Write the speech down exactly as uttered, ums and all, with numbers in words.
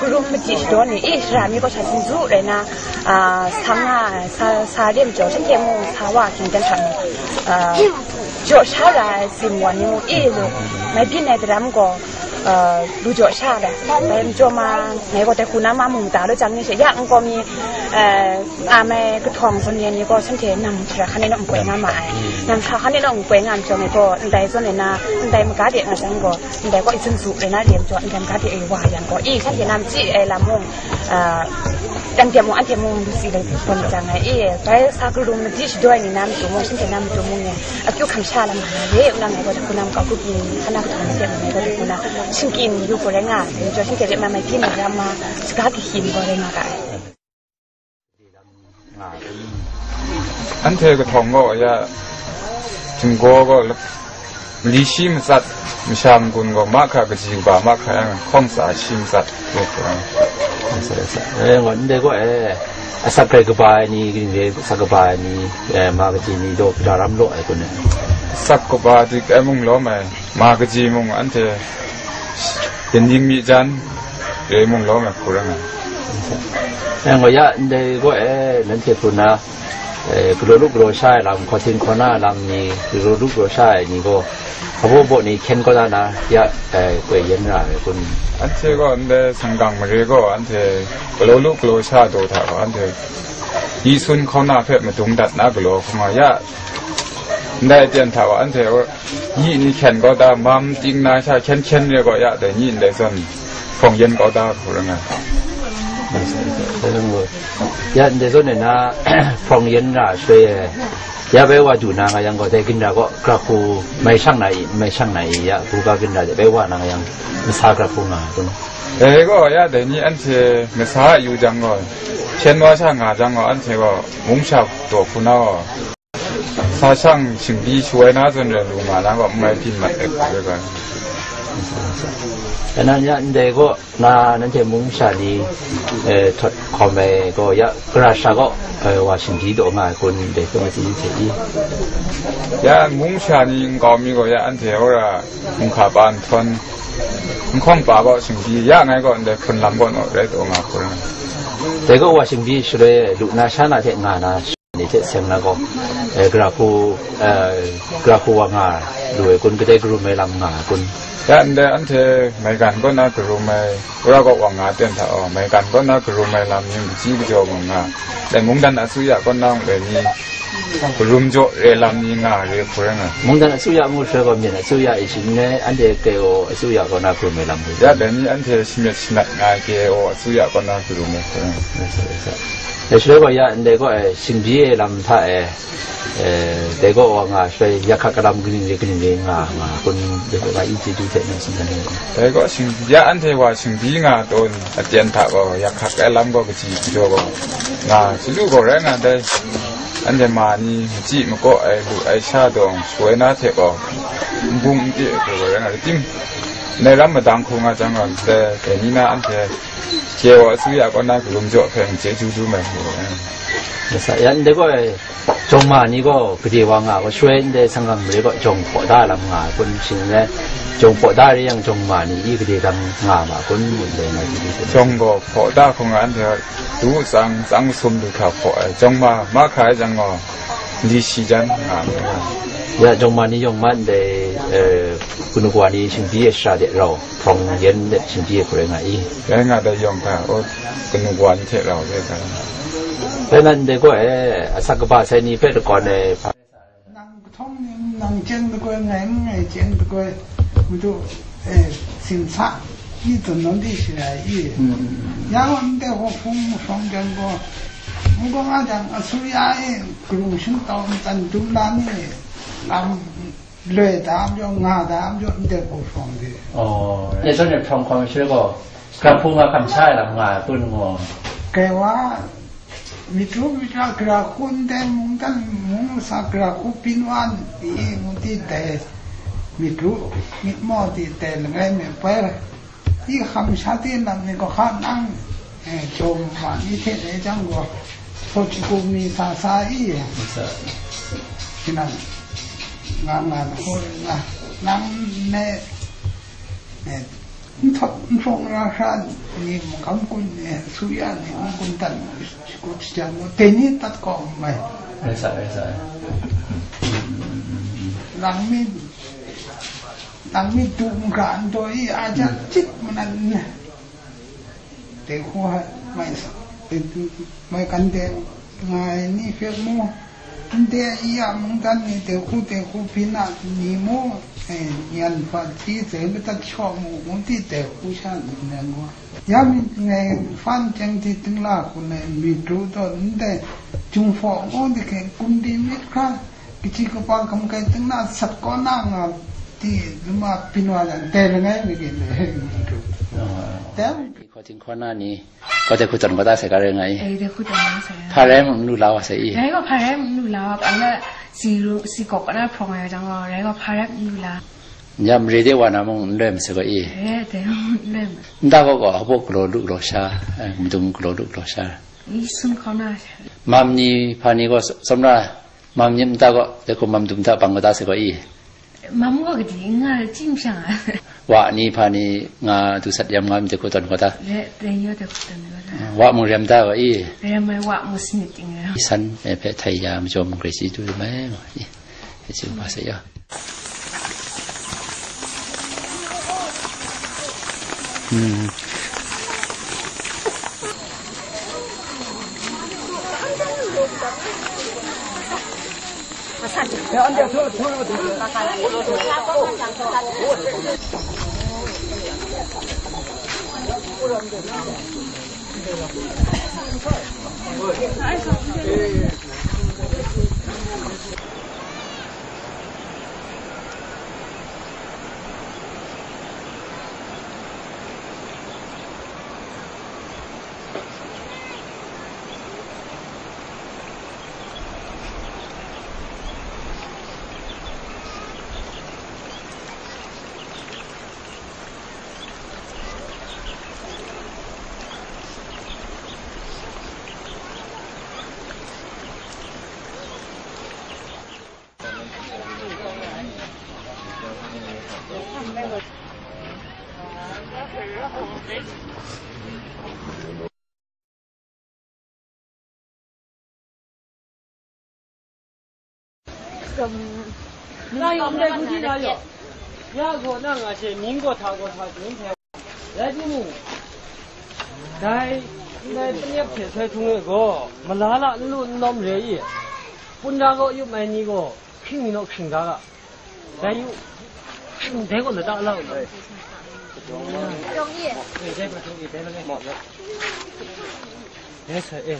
karum madi shadaw ni, e, shara mi gaw sha sin zu rai na, a, sa nga, sa, sa dem jaw, shanhte mung sa wa hkying dan hta mung, a, jaw sha ra ai sim wan ni mung, e, lu, mai byin ai daram gaw, a, lu jaw sha ra. Dai majaw ma, ngai gaw dai hku na ma mung da lu jang ni she, ya, n gaw mi, a, a mai kahtawng zawn ni gaw shanhte nam hkra hkan e naw n koi nga ma ai. Nam hkra hkan e naw n koi nga ai majaw ngai gaw, ndai zawn e na, ndai maga de nga jang gaw, ndai gaw i zun zu le na rem jaw, ndai maga de e wa yang gaw, i shanhte na machyi ai lam mung, a, anhte mung, anhte mung lu si le gawn jang ai, i, bai sa karum madi shadaw ai ni na matu mung, shanhte na matu mung e, akyu hkam sha lam nga na re, nang ngai gaw dai hku na makau grup ni, hkan na kahtawng ni de ngai gaw dai hku na, shingkyin yu gaw rai nga, rem jaw, shanhte de ma mai byin ai ram ma, saga kahkyi ni gaw rai nga ga ai. Anhte kahtawng gaw ya, htinggaw gaw la-, mali shi matsat, masha n-gun gaw mahkra, kaji kaba mahkra yang, hkawng tsa shi matsat, ngu hkra. E, ngan ndai gaw, e, asak rai kaba ai ni, kaning re, asak kaba ai ni, e, ma kaji ni daw, daram law ai kun e. Asak kaba dik ai mung lawm ai, ma kaji mung anhte Yan ning mi jan, re mung lawm ai hku rai nga. Yang gaw ya, ndai gaw e, nanhte hku na, e, galaw lu galaw sha ai lam, hkawhtin hkaw na lam ni, galaw lu galaw sha ai ni gaw, hpabaw baw ni hkyen kau da na, ya, e, koi yen ra ai kun. Anhte gaw ndai sanggang mare gaw, anhte galaw lu galaw sha daw hta gaw, anhte yi sun hkaw na hpe madung dat na galaw hkung nga ya, ndai aten hta gaw, anhte gaw Nyi ni hkyen kau da, mam ting na sha hkyen hkyen re gaw ya, dai nyi ndai zawn hprawng yen kau da hku rai nga. Ya, ndai zawn e na, hprawng yen ra shui e, ya bai wa du na nga yang gaw, dai ginra gaw, gra hku mai shang na i, mai shang na i, ya, buga ginra de bai wa na nga yang, masa gra hku nga, kun. Dai gaw ya, dai ni anhte masa a yu jang gaw, hpyen wa sha nga jang gaw, anhte gaw mung sha daw hku na gaw, Sa shang shingdi shu ai na zawn rai lu nga na gaw, n mai byin mat ai hku rai ga. Kanan ya ndai gaw, na nanhte mung sha ni, eh, htawt hkawm ai gaw, ya gara sha gaw, eh, wa shingdi daw nga ai kun, dai hpe matsi hte i. Ya mung sha ni nkau mi gaw, ya anhte wora hkungga pa nhtawm, nhkawng pa gaw shingdi ya ngai gaw, ndai hpun lam gaw naw rai taw nga hku rai. Dai gaw wa shingdi shaloi lu na sha na hte nga na ni hte seng na gaw, eh, gara hku, eh, gara hku wa nga lu ai kun, kadai karum ai lam nga ai kun? Ya ndai anhte maigan kaw na karum ai, wora gaw wa nga ten hta aw, maigan kaw na karum ai lam ning kaji kajaw mung nga, dai mungdan asuya kaw na mung dai ni, karum jaw re lam ni nga re hku rai nga. Mungdan asuya ngu shaloi gaw, myen asuya e shi n rai, anhte K O asuya kaw na karum ai lam hku. Ya dai ni anhte shamyet shanat nga ai K O asuya kaw na karum ai hku rai nga. Dai shaloi gaw, ya ndai gaw, eh, shingdi ai lam hta e, eh, dai gaw wa nga shaloi, yak hkak ai lam kaning re kaning re nga, nga kun, dai gaw i chyeju hte nan tsun dan ai kun. Dai gaw shing-, ya anhte wa shingdi nga tawn aten hta gaw, yak hkak ai lam gaw kaji kajaw gaw nga, chyalu gaw rai nga dai. Anhte ma ni machyi makaw ai, lu ai sha dawng shu ai na hte gaw, n bung n pye ai hku gaw rai nga, rai tim, ndai ram madang hku nga jang gaw, dai, dai ni na anhte K O asuya kaw na karum jaw hpe n chyeju dum ai hku gaw rai nga. Masa, ya ndai gaw, jawng ma ni gaw gade wa nga gaw, shaloi ndai sangang mare gaw jawng hpaw da lam nga ai kun, shing n rai, jawng hpaw da re yang, jawng ma ni i gade dang nga ma kun, ngu ndai nga gade kun. Jawng gaw hpaw da hkung nga, anhte du tsang, tsang sum du hkra hpaw ai, jawng ma mahkra ai jang gaw, li shi jan nga ai. Ya jawng ma ni yawng ma ndai, eh, kanu kawa ni shingdi ai shara de rau, hprawng yen de shingdi ai hku rai nga i. Rai nga dai yawng hta, o, kanu kawa ni hte rau re ai. Rai nan ndai gaw e, asak kaba sai ni hpe lakawn ai hpa. Nang kahtawng ni, nang chyen dagoi, ngai n ngai chyen dagoi, Madu, eh, sin sa, i zawn nawn di shi ai i. Mm, mm, mm. Ya gaw ndai hku hpung hprawng jang gaw, n gaw nga jang, asuya e, karung shingtau ntsan dum la ni, lam loi da majaw, nga da majaw, ndai hku hprawng de. Oh, dai zawn e hprawng hkawm shaloi gaw, gara hku nga hkam sha ai lam nga ai kun ngu. Kai wa, Mitru mitra gara hku ndai mungdan mung masa gara hku byin wa n pyi ngu di dai, mitru, mitmaw di dai langai me bai, i hkam sha di lam ni gaw hka nang, eh, jaw ma ni hte dai jang gaw, hpaw hkying mi sa sa i, tinang, nga nga na hku rai nga, nang ne, eh, n htawt n hprawng ra hkra ni, magam kun ni, suya ni, n kun dan, shakut shajan mu, dai ni tat kau mai. Rai sa, rai sa. Nang mi, nang mi du n ga n daw i, a jan cit manan. Dai hku hpe mai sa, mai kan de nga ai ni hpe mu, ndai ya mungdan ni dai hku, dai hku byin a ni mu, eh, yan hpa hti dai madat shaw mu, ngu di dai hku sha nnan gaw, ya myit ngai hpan chyeng di ting la hku nai myit ru taw ndai, Jinghpaw ngu di hkyen kum di myit hkra, kaji kaba kam kai ting na sat kaw na nga di, lama byin wa yang, dai langai mi gin dai myit ru. Dai Hkaw htingkhaw na ni, kau dai hku tawn kau da sai ga rai nga i. Dai, dai hku tawn kau da sai. Hpa rai mung n lu la wa sai i. Rai gaw hpa rai mung n lu la wa, kaba si ru, si kawp na hprawng ai jang gaw, rai gaw hpa rai mung n lu la. Ya mare de wa na mung n loi masai gaw i. Rai, dai mung n loi ma. Nta gaw gaw, hpaw galaw lu galaw sha, eh, madung galaw lu galaw sha. Ni sun hkau na sha. Mam ni hpa ni gaw, s-, tsawmra, mam ni nta gaw, dai hku mam dum hta bang kau da sai gaw i. Mam gaw kadi nga chyi n shang a. Wa ni hpa ni nga du sat yam nga myit dai hku tawn kau da. Re, re, yo dai hku tawn kau da. Wa mung rem da wa i. Rem ai wa mung sanit ting ai. San, eh, hpe htai ya majaw mung grai chyeju dum ai. I, i chyeju hpa sai ya. Hmm. Na yawng ndai hku di na yaw. Ya gaw na nga she, myin gaw hta gaw hta, ning hte. Rai timung, dai, ndai panyep hte sai htung e gaw, mala la n lu n lawm re i, pun da gaw yup ai ni gaw, hkring mi naw hkring da ga. Dai yu, hkring dai gaw lata la u. Dai gaw hkring i, dai gaw le. Dai sai e.